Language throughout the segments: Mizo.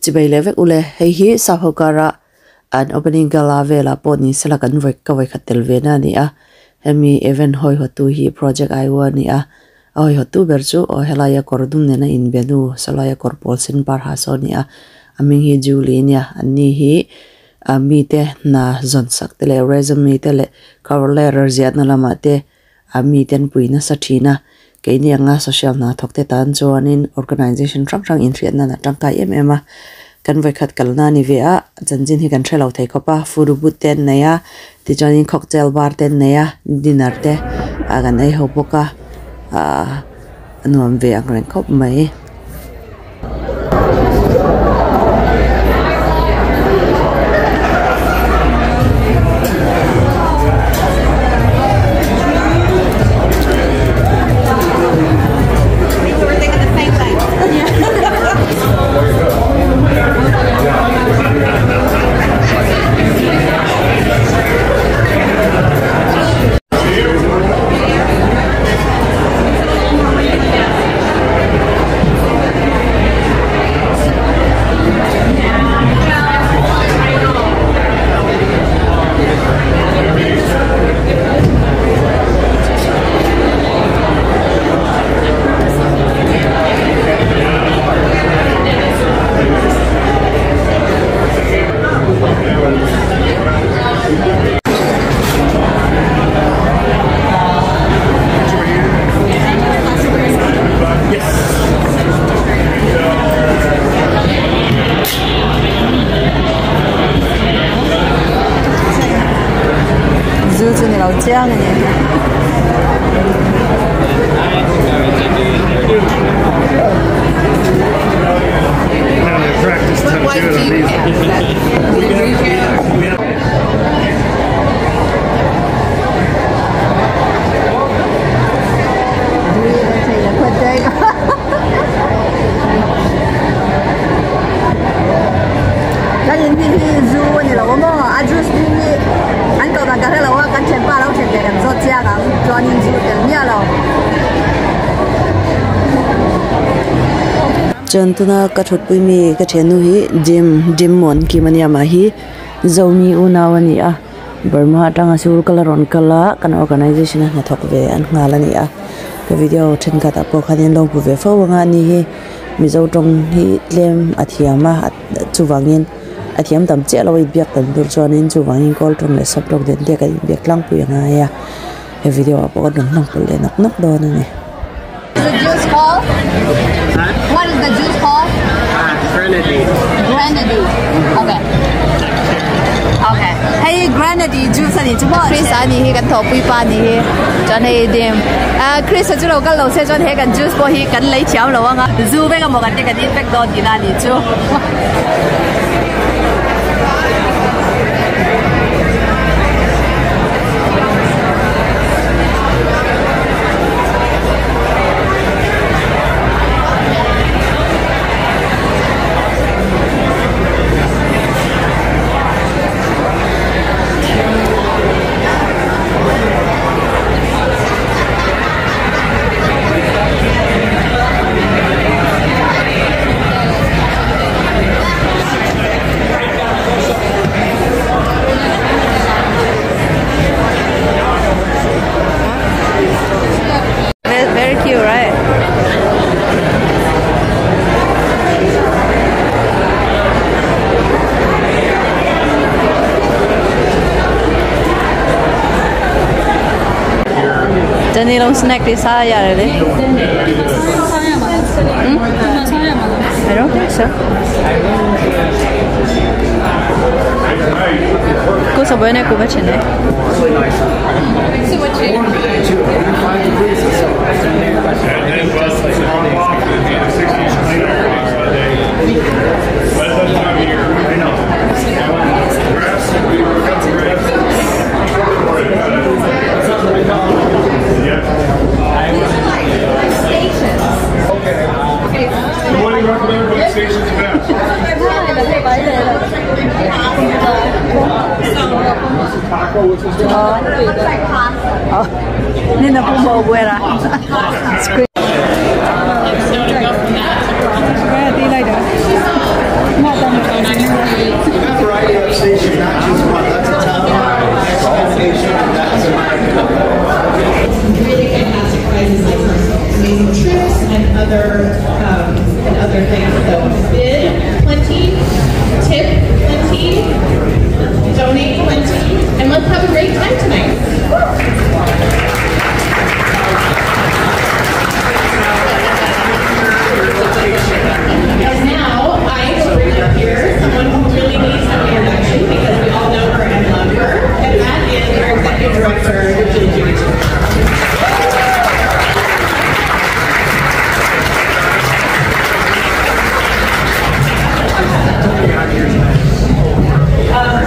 Chibai leh vek ule hei hi sap ho kara an opening gala velah pawh ni sela kan vawi ka vawi khat tel ve na a ni a hemi event hawi hawtu hi project Iowa a ni a a hawi hawtu ber chu aw helaia kawr dum nena inbe nu sawlaia kawr pawl sen par ha saw a ni a a hming hi Julie a nia an ni hi ah mite hna zawn sak te leh resume te leh cover letter ziahna lamah te. a mite an pui nasa thin a keini anga social hna thawk te tan chuanin organization hrang hrang inhriat nan a tangkai em em a kan vawikhat kalna a ni ve a chanchin hi kan hrelo thei khawp a food booth te an nei a tichuanin cocktail bar te an nei a dinner te ah kan ei ho bawk a ahh a nuam ve ang reng khawp mai. Zu chu ni lo chiang a ni. Kan in hi hi zu a ni lo a maw a juice hming hi an koh dan ka hre lo a kan thianpa lo then leh kan zawt chiang ang chuanin zu tel miah lo. Chuan tuna ka thutpui mi ka thiannu hi Jim Jim Muankim a nia mah hi Zomi unau a ni a Burma atanga sikul kal a rawn kal a kan organisation a hnathawk ve an nghal a ni a ka video thenkhat ah pawh khanin lo hmu ve fo ang a ani hi Mizo tawng hi tlem a thiam a chuvangin a thiam tam chiah lo a inbiak tam tur chuanin chuvangin kawl tawng leh sap tawng den te kan inbiak tlangpui a ngai a he video ah pawh kan rawn hmang pawlh leh nawk nawk dawn a ni. The juice called? What is the juice called? Grenadine. Grenadine. Okay. Okay. Hei grenadine juice ani chu maw? Chris ani hi kan thawhpui pa ani hi chuan hei dim ah Chris a chu lo kal lo se chuan he kan juice pawh hi kan lei thiam lo ang a zu vek emaw kan ti kan in vek dawn tihna ani chu. Very cute, right? 这你拢 snack 的啥样的嘞？嗯？I don't think so. กูสบายนะกูไม่เช่นเลย 你那不魔鬼啦？ other and other things. So bid plenty, tip plenty, donate plenty, and let's have a great time tonight. And now I will bring up here someone who really needs no introduction because we all know her and love her, and that is our executive director, Jill Giudice.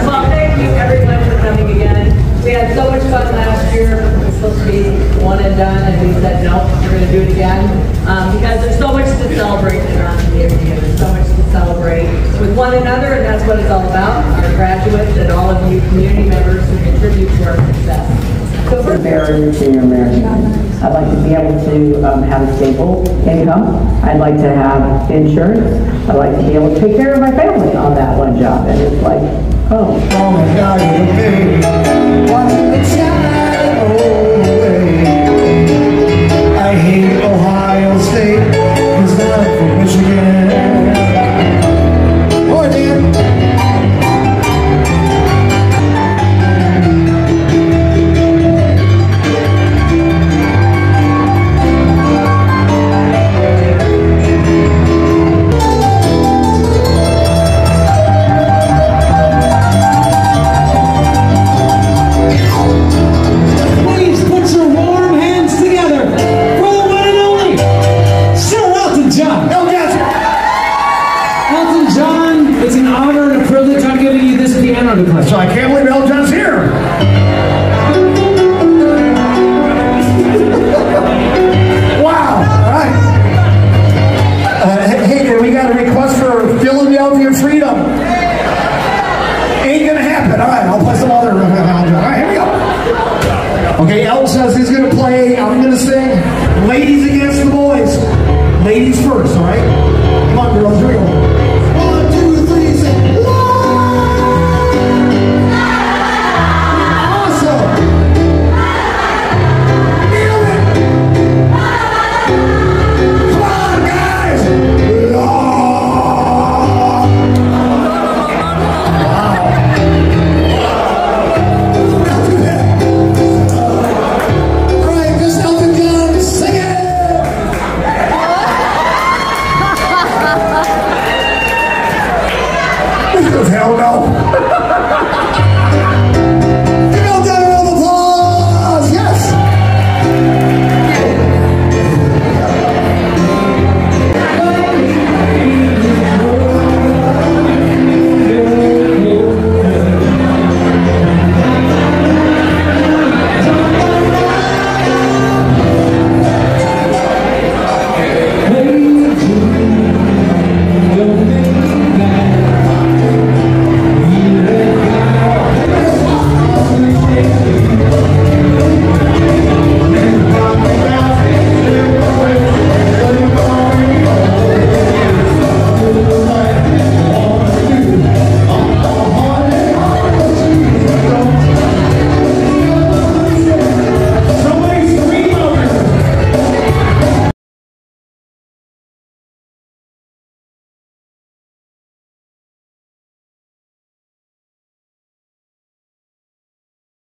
Well, thank you everyone for coming again. We had so much fun last year. It was supposed to be one and done, and we said no, we're going to do it again because there's so much to celebrate in our community, and there's so much to celebrate with one another, and that's what it's all about, our graduates and all of you community members who contribute to our success. So first, barrier to your marriage. I'd like to be able to have a stable income. I'd like to have insurance. I'd like to be able to take care of my family on that one job. And it's like, oh. Oh my God, you're okay. Watching the tide roll away. I hate Ohio State, 'cause I'm from Michigan. Boy, Dan. Please put your warm hands together for the one and only Sir Elton John. No, yes. Elton John, it's an honor and a privilege. I'm giving you this piano to play. So I can't believe Elton John's here. Wow. All right. Hey, we got a request for Philadelphia Freedom. Ain't going to happen. All right, I'll play some other. All right, here we go. Okay, Elton says he's going to play. I'm going to sing. Ladies against the boys. Ladies first, all right? Come on, girls. Here we go.